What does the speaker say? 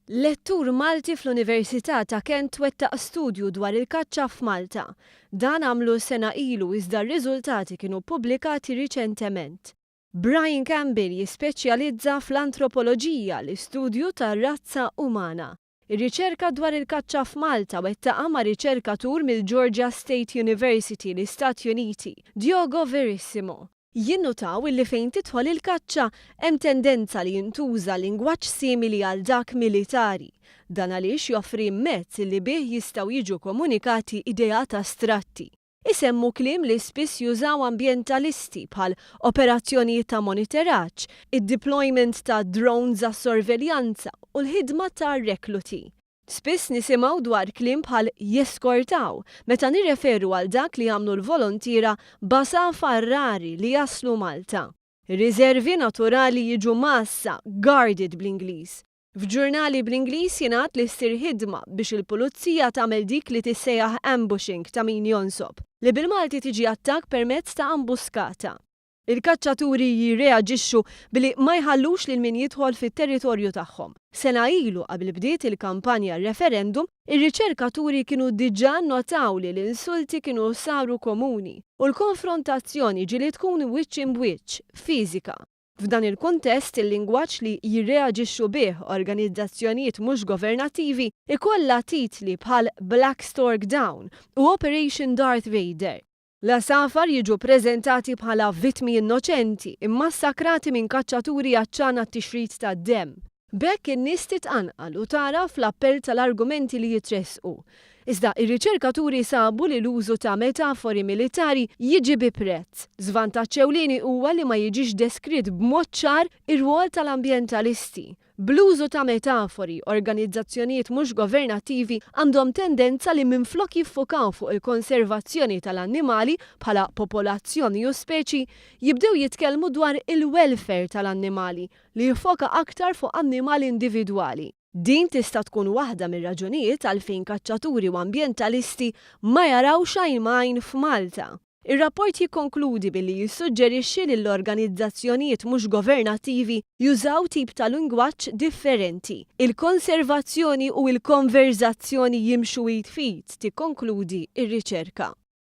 Lettur Malti fl-Università ta' Kent wettaq studju dwar il-kaċċa f'Malta. Dan għamlu sena ilu iżda r-riżultati kienu ppubblikati riċentement. Brian Campbell jispeċjalizza fl-antropoloġija, l-istudju tar-razza umana. Ir-riċerka dwar il-kaċċa f'Malta wettaqha ma' riċerkatur mill-Georgia State University, l-Istati Uniti, Diogo Verissimo. Jinnutaw illi fejn tidħol il-kaċċa hemm tendenza li jintuża lingwaġġ simili għal dak militari. Dan għaliex joffri mezz illi bih jistgħu jiġu komunikati ideat astratti. Isemmu kliem li spiss jużaw ambjentalisti bħal operazzjonijiet ta' moniteraġġ, id-deployment ta' drones għas-sorveljanza u l-ħidma ta' rekluti. Spiss nisimgħu dwar kliem bħal jeskortaw meta nirreferu għal dak li jagħmlu l-volontiera b'għasafar rari li jaslu Malta. Ir-riżervi naturali jiġu mgħassa, guarded bl-Ingliż. F'ġurnali bl-Ingliż jingħad li ssir ħidma biex il-pulizija tagħmel dik li tissejjaħ ambushing ta' min jonsob, li bil-Malti tiġi attakk permezz ta' ambuskata. Il-kaċċaturi jirreaġixxu billi ma jħallux lil min jidħol fit-territorju tagħhom. Sena ilu, qabel bdiet il-kampanja għar-referendum, ir-riċerkaturi kienu diġà nnotaw li l-insulti kienu saru komuni u l-konfrontazzjoni ġieli tkun wiċċ imb'wiċċ, fiżika. F'dan il-kuntest, il-lingwaġġ li jirreaġixxu bih organizzazzjonijiet mhux governattivi jkollha titli bħal Black Stork Down u Operation Darth Vader. L-għasafar jiġu ppreżentati bħala vittmi innoċenti, immassakrati minn kaċċaturi għatxana għat-tixrid tad-demm. B'hekk in-nies titqanqal u tagħraf l-appell tal-argumenti li jitressqu. Iżda ir-riċerkaturi sabu li l-użu ta' metafori militari jiġi bi prezz. Żvantaġġ ewlieni huwa li ma jiġix deskritt b'mod ċar ir-rwol tal-ambjentalisti. Bl-użu ta' metafori, organizzazzjonijiet mhux governattivi għandhom tendenza li minflok jiffukaw fuq il-konservazzjoni tal-annimali bħala popolazzjoni u speċi, jibdew jitkellmu dwar il-welfare tal-annimali, li jiffoka aktar fuq annimali individwali. Din tista' tkun waħda mir-raġunijiet għalfejn kaċċaturi u ambjentalisti ma jarawx għajn m'għajn f'Malta. Ir-rapport jikkonkludi billi jissuġġerixxi li l-organizzazzjonijiet mhux governattivi jużaw tip ta' lingwaġġ differenti. Il-konservazzjoni u l-konverżazzjoni jimxu id f'id, tikkonkludi r-riċerka.